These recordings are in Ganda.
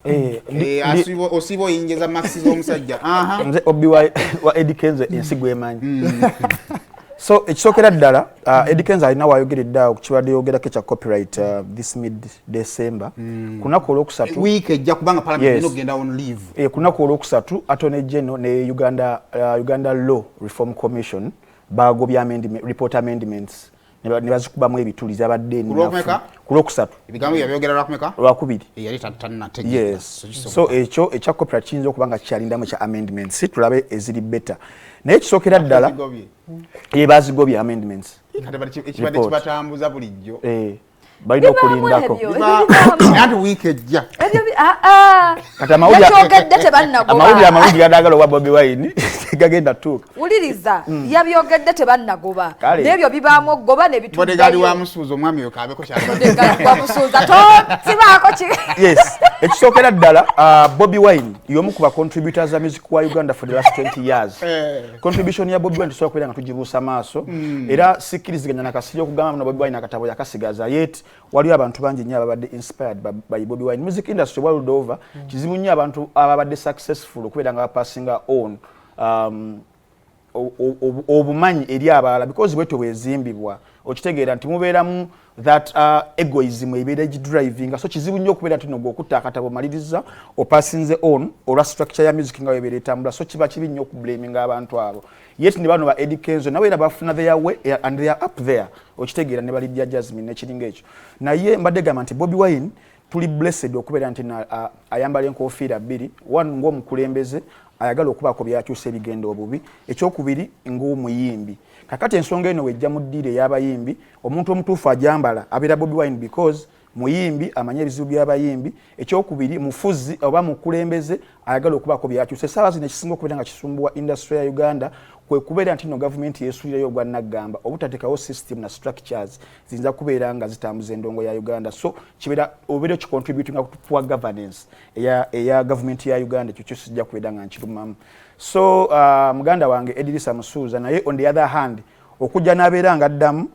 Osiiba oyingiza marks z'omusajja. Aha. Nze obbi wa Eddie Kenzo, ensi gwemanyi. So ekisookera ddala, Eddie Kenzo alina wayogeredde awo kibadde yogerako ekya copyright this mid December, ku lunaku olwokusatu. Wiiki ejja, kubanga parliament erina okugenda on leave. Ku lunaku olwokusatu, Attorney General ne Uganda Law Reform Commission bagobye report amendments ne bazikubamu ebituli. Zabadde Ku lwokumeka? Ku lwokusatu. Ebigambo yabyogera lwakumeka? Lwakubiri. Yali tannategeera. Yes, so ekyo ekya copyright kiyinza okuba nga kikyalindamu ekya amendments, tulabe eziri better. Naye kisookera ddala, ye bazigobye amendments. Ekibadde Report. kibatambuza bulijjo. Balina Bibaamu okulindako. ebyo, ebyo bibaamu. Naye anti wiiki ejja. Ebyo ah, ah. Kati amawulire Yakyogedde tebannagoba. Amawulire amalungi gadagala owa Bobi Wine gagenda tuuka. Wuliriza, yabyogedde tebannagoba. Kale. N'ebyo bibaamu okugoba ne Bodegaali wa bituddayo. Musuuza, omwami oyo kaabeko. Bodegaali wa Musuuza, tosibaako ki. Yes, ekisookera ddala, Bobi Wine y'omu ku ba contributors za music wa Uganda for the last 20 years. Contribution ya Bobi Wine tusobola kubeera nga tugibuusa maaso, era sikkiriziganya nakasiri okugamba muno Bobi Wine akatabo yakasigaza. Yet waliwo abantu bangi nnyo ababadde inspired by Bobi Wine. Music industry world over, kizibu nnyo abantu ababadde successful okubeera nga bapassinga on obumanyi eri abalala, because bwetyo bwezimbibwa. Okitegeera nti mubeeramu that egoism ebeera egidrivinga. So kizibu nnyo okubeera nti nogwe okutta akatabo maliriza opassinze on olwa structure ya music nga webeera etambula. So kiba kibi nnyo okublaminga abantu abo. Yet ne bano ba Eddie Kenzo nabo era bafuna their way and they are up there. Okitegeera, ne ba Lydia Jasmine nekiringa ekyo. Naye mbadde gamba nti Bobi Wine tuli blessed okubeera nti ayambala enkofiira bbiri: one, ng'omukulembeze ayagala okubaako byakyusa ebigenda obubi; ekyokubiri, ng'omuyimbi. Kakati ensonga eno wejja mu ddiiro ey'abayimbi, omuntu omutuufu ajambala abeera Bobi Wine, because muyimbi amanye ebizibu by'abayimbi, ekyokubiri, mufuzi oba mukulembeze ayagala okubaako byakyusa. Essaawa zino ekisinga okubeera nga kisumbuwa industry ya Uganda kwe kubeera nti no gavumenti yeesuulirayo ogwannaggamba obutateekawo system na structures ziyinza kubeera nga zitambuza endongo ya Uganda. So kibeera obeera okicontributinga ku poor governance eya gavumenti ya Uganda. Ekyo kyo sijja kubeera nga nkirumamu. So muganda wange Edirisa Musuuza naye, on the other hand, okujja n'abeera nga addamu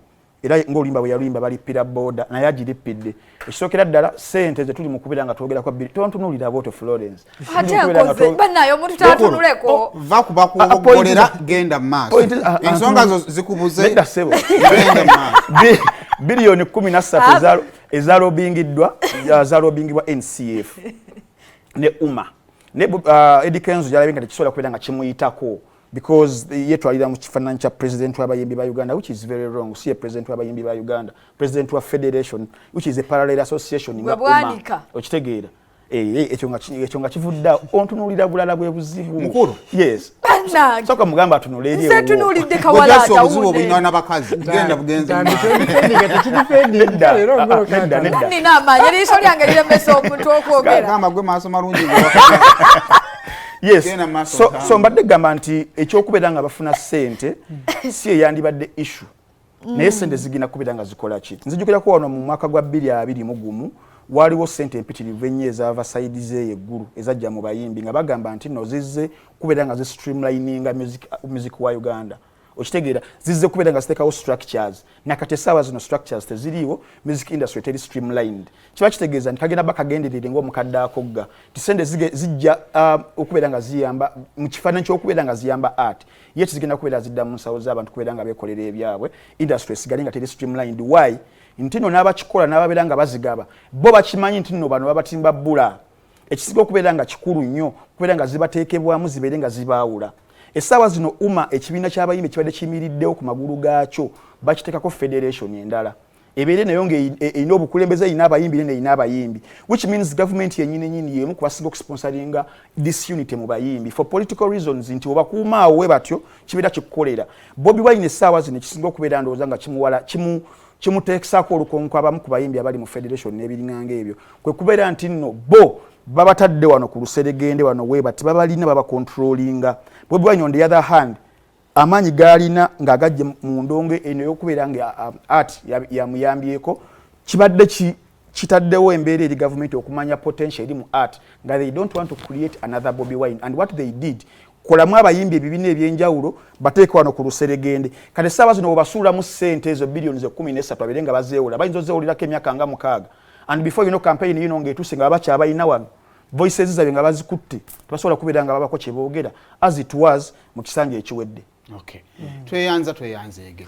era ng'oluyimba bwe yaluyimba balippira booda, naye agirippidde. Ekisookera ddala, sente ze tuli mu kubeera nga twogerako bbiri, tontunuulira bwotyo, Florence. Ate Tuli mu kubeera nga nkoze bannaye, omuntu tatunuleko. Va kubakuwogolera, genda mu maaso. Ensonga zo zikubuze. Nedda ssebo. Genda mu maaso. Biliyoni 13 ezalobingiddwa, zalobingibwa NCF ne UMA ne Eddie Kenzo gyalabye nga tekisobola kubeera nga kimuyitako, because yetwalira mu kifaananyi kya president w'abayimbi ba Uganda, which is very wrong. Si ye president w'abayimbi ba Uganda, president wa federation, which is a parallel association nga Bwe UMA. bwanika. Okitegeera? Ekyo nga kivudde awo, ontunuulira bulala bwe buzibu. Mukulu. Yes. Bannange. Soka mugamba atunule eri Nze ewuwo. tunuulidde kawala. Gwejasa obuzibu atawunde. obulina n'abakazi, genda bugenzi mu maaso. Nedda, ah, ah, nedda, nedda. Nina amaanyi, eriiso lyange liremesa omuntu okwogera. Gamba gwe maaso malungi. Yes. Genda mu maaso. So, Ntambi. so mbadde gamba nti ekyokubeera nga bafuna ssente si eyandibadde issue, naye sente zigenda kubeera nga zikola ki? Nzijukirako wano mu mwaka gwa 2021 waliwo sente empitirivu ennyo ezaava side zeeyo eggulu ezajja mu bayimbi, nga bagamba nti no zizze kubeera nga zistreamlininga music wa Uganda. Okitegeera, zizze kubeera nga ziteekawo structures. Nakati essaawa zino structures teziriiwo, music industry teri streamlined. Kiba kitegeeza nti kagenda bakagenderere ng'omukadde akogga ti sente zijja okubeera nga ziyamba mu kifaananyi ky'okubeera nga ziyamba art, ye tizigenda kubeera zidda mu nsawo z'abantu kubeera nga beekolera ebyabwe. Industry esigale nga teri streamlined. Why? Nti no n'abakikola n'ababeera nga bazigaba bo bakimanyi nti nno bano babatimba bbula. Ekisinga okubeera nga kikulu nnyo kubeera nga zibateekebwamu zibeere nga zibaawula. Essaawa zino UMA, ekibiina ky'abayimbi ekibadde kiyimiriddewo ku magulu gaakyo, bakiteekako federation endala ebeere nayo ng'erina obukulembeze, erina abayimbi, nene erina abayimbi, which means government yenyini nyini yemu kubasinga okusponsoringa disunity mu bayimbi for political reasons, nti obakuuma awo we batyo kibeera kikukolera. Bobi Wine essaawa zino ekisinga okubeera ndowooza nga kimuwala kimu kimuteekesaako olukonko abamu ku bayimbi abali mu federation n'ebiringanga ebyo, kwe kubeera nti nno bo babatadde wano ku luseregende wano we bati, babalina babacontrollinga. Bobi Wine, on the other hand, amaanyi gaalina ng'agajje mu ndongo eno ey'okubeera nga art yamuyambyeko, kibadde kitaddewo embeera eri gavumenti okumanya potential eri mu art, nga they don't want to create another Bobi Wine. And what they did, kolamu abayimbi ebibiina ebyenjawulo, bateeke wano ku luseregende. Kati essaawa zino bwebasuulamu ssente ezo billions 13, abeere nga bazeewola, bayinza ozeewulirako emyaka nga 6, and before you know, campaign yino ng'etuuse nga babakyabalina wano. Voices zaabwe nga bazikutte, tebasobola kubeera nga babako kyeboogera as it was mu kisanja ekiwedde. Okay. Tweyanza, tweyanzeege.